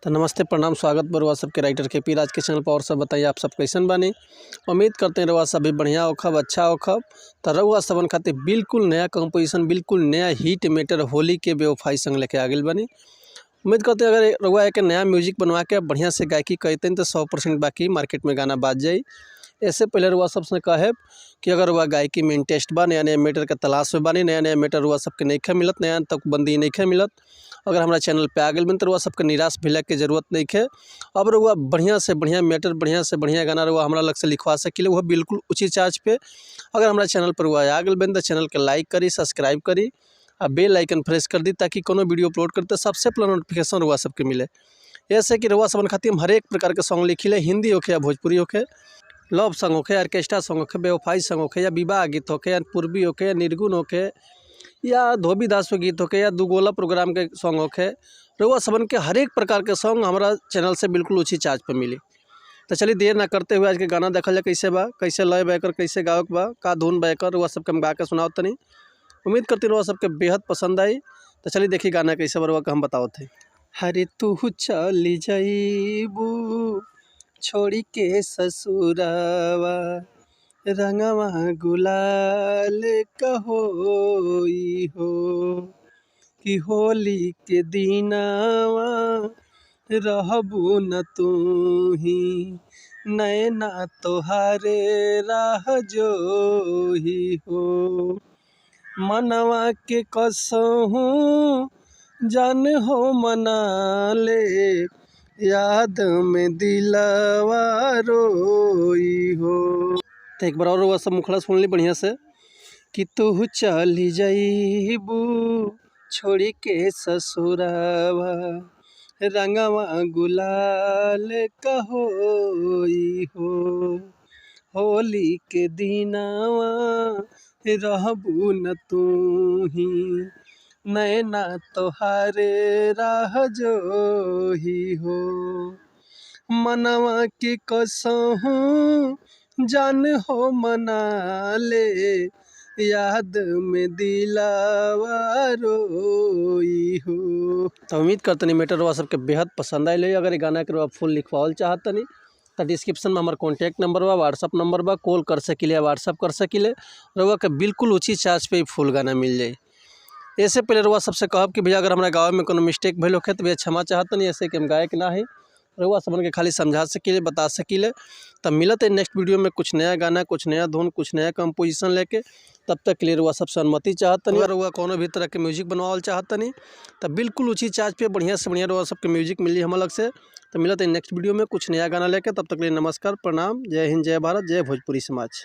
तो नमस्ते, प्रणाम, स्वागत बरुआ सबके राइटर के पी राज के चैनल पर। और सब बताइए, आप सब कैसन बानी? उम्मीद करते हैं रउआ सब भी बढ़िया होखब, अच्छा होखब। तो रउआ सबन खातिर बिल्कुल नया कंपोजिशन, बिल्कुल नया हिट मैटर होली के बेवफाई संग लेके आ गइल बानी। उम्मीद करते हैं अगर रउआ एक नया म्यूजिक बनवा के बढ़िया से गायकी करते तो 100% बाकी मार्केट में गाना बाज जाई। ऐसे पहले रउआ सबसे कहे कि अगर रउआ गायकी में इंटरेस्ट बा, नया नया मैटर के तलाश में बानी, नया नया मैटर रउआ सबके नइखे मिलत, नया तक बंदी नइखे मिलत, अगर हमारा चैनल पे आ गइल बानी तो रउआ सबके निराश भइला के जरूरत नइखे। अब रउआ बढ़िया से बढ़िया मैटर, बढ़िया से बढ़िया गाना रउआ हमरा लग से लिखवा सकीले, वह बिल्कुल उचित चार्ज पे। अगर हमारा चैनल पर रउआ आ गइल बानी तो चैनल के लाइक करी, सब्सक्राइब करी आ बेल आइकन प्रेस कर दी, ताकि कोनो वीडियो अपलोड करते सबसे पहले नोटिफिकेशन रउआ सबके मिले। ऐसे कि रउआ सबन खातिर हम हरेक प्रकार के सॉन्ग लिखिले, हिंदी होखे या भोजपुरी होखे, लव सॉन्ग होखे, ऑर्केस्ट्रा सॉन्ग होखे, बेवफाई सॉन्ग होखे या विवाह गीत होखे या पूर्वी होखे या निर्गुण होखे या धोबी दास के गीत होखे या दुगोला प्रोग्राम के सॉन्ग होखे, रउआ सबन के हरेक प्रकार के सॉन्ग हमारा चैनल से बिल्कुल उचित चार्ज पर मिली। तो चलिए देर ना करते हुए आज के गाना देखल जाए, कैसे बा, कैसे लय बा एकर, कैसे गावे के बा, का धुन बा एकर, रउआ सबके हम गा के सुनावत तनी। उम्मीद करती रउआ सबके बेहद पसंद आई। तो चलिए देखिए गाना कैसे बा, रउआ के हम बतावत हई। हरे तू चली जईबू छोड़ी के ससुरावा, रंगवा गुलाल कहोई हो, कि होली के दिनावा रहबू न तूही, नैना तोहारे राह जोही हो। मनवा के कसहूँ जान हो मना ले, याद में दिलवा रोई हो। तो एक बार और रउआ सब मुखड़ा सुन ली बढ़िया से कि तू चली जईबू छोड़ी के ससुरावा, रंगवा गुलाल कहोई हो, होली के दिनावा रहबू न तूही, नैना तोहारे राह जोही हो। मनवा के कसहूँ जान हो मना ले, याद में दिलावा रोई हो। तो उम्मीद करतनी मैटर रउआ सबके बेहद पसंद आइल होई। अगर ई गाना के रउआ फुल लिखवावल चाहतनी तो डिस्क्रिप्शन में हमार कॉन्टैक्ट नंबर बा, व्हाट्सअप नंबर बा, कॉल कर सकीले या व्हाट्सअप कर सकीले। रउआ के बिल्कुल उचित चार्ज पे ई फुल गाना मिल जाई। ऐसे पहले रउआ सबसे कहब कि भैया अगर हमारा गावे में कोनो मिस्टेक भइल होखे तो भैया क्षमा चाहतनी, ऐसे कि हम गायक ना हई, रउआ सबन के खाली समझा सकीले, बता सकीले। तब मिलत है नेक्स्ट वीडियो में कुछ नया गाना, कुछ नया धुन, कुछ नया कंपोजिशन लेके। तब तक के लिए रउआ सबसे अनुमति चाहतनी। अगर रउआ कोनो भी तरह के म्यूजिक बनवावल चाहतनी तब बिल्कुल उचित चार्ज पे बढ़िया से बढ़िया रउआ सबके म्यूजिक मिली हम अलग से। तो मिलत है नेक्स्ट वीडियो में कुछ नया गाना लेके। तब तक के लिए नमस्कार, प्रणाम, जय हिंद, जय भारत, जय भोजपुरी समाज।